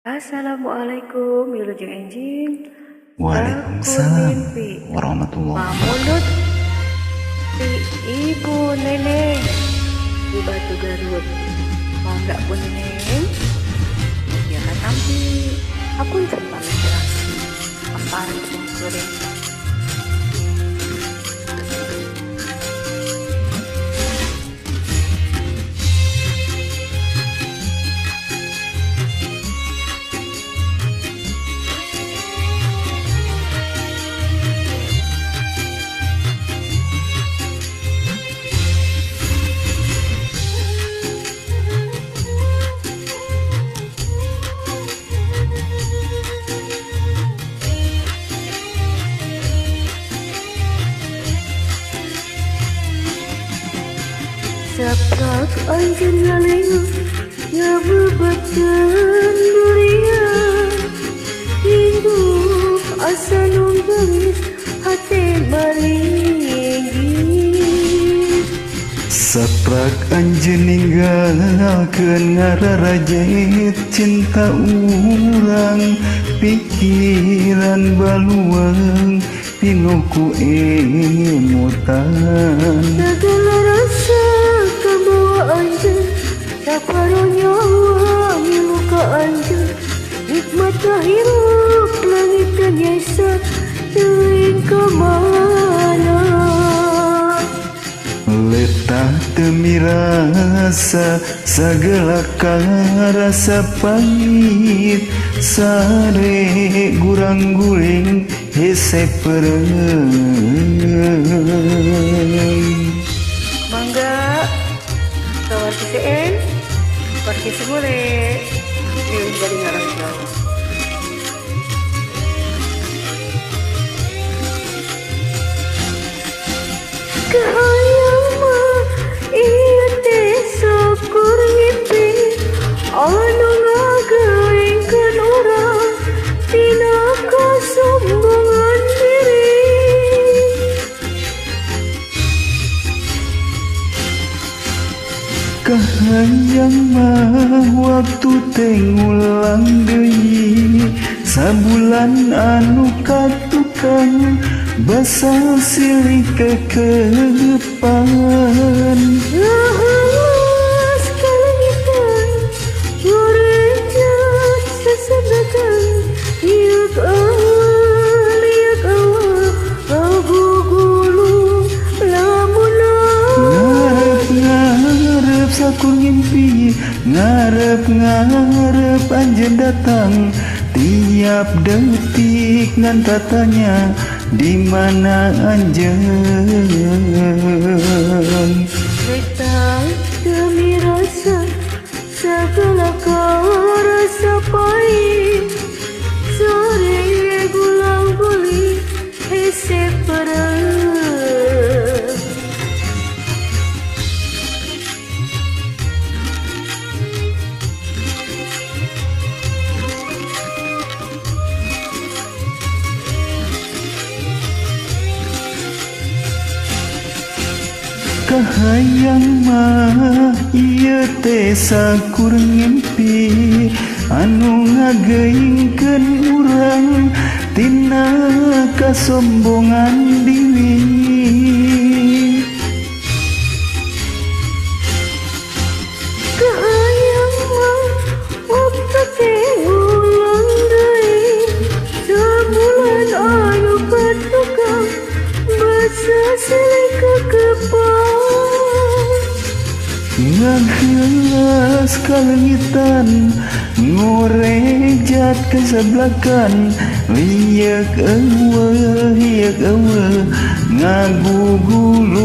Assalamualaikum wilujeng enjing. Sakur Waalaikumsalam mimpi warahmatullahi. Pamundut ti Ibu Neneng di Batu Garut. Mangga Bu Neneng, ya katampi hapunten pamikiran ampari simkuring. Saprak anjeun ngalengok ngabebekeun durian, hidup asa nu geulis hate malinggih. Saprak anjeun ninggalkeun ngararajet cinta urang, pikiran baluang pinuh ku emutan. Segala rasa kabawa anjeun, saparo nyawa ngilu ka anjeun, nikmat hirup langit teu nyesa teuing ka mana. Letah teu mirasa sagala karasa pahit, sare gurang guling hese peureum. Mangga kawar CCN, wargi Sumule, ieu bari ngarang. Kahayang mah ieu teh sakur ngimpi anu ngageuingkeun urang tina kasombongan diri. Kahayang mah waktu teh ngulang deui, sabulan anu katukang basah silih kekepan. Ngahalas kalengitan ngorejat sasadakan, liuk awal ngagugulung lamunan. Ngarep-ngarep sakur ngimpi, ngarep-ngarep anjeun datang, tiap detik ngan tatanya di mana anjeun. Letah demi rasa segala karasa pahit, sore gulang guling hese peureum. Kahayang mah ieu teh sakur ngimpi anu ngageuingkeun urang tina kasombongan diri. Kahayang mah waktu teh ngulang deui, sabulan anu katukang basa silih kekepan. Ngahelas kalengitan ngorejat kesebelakan, liek eueuh ngagugulung.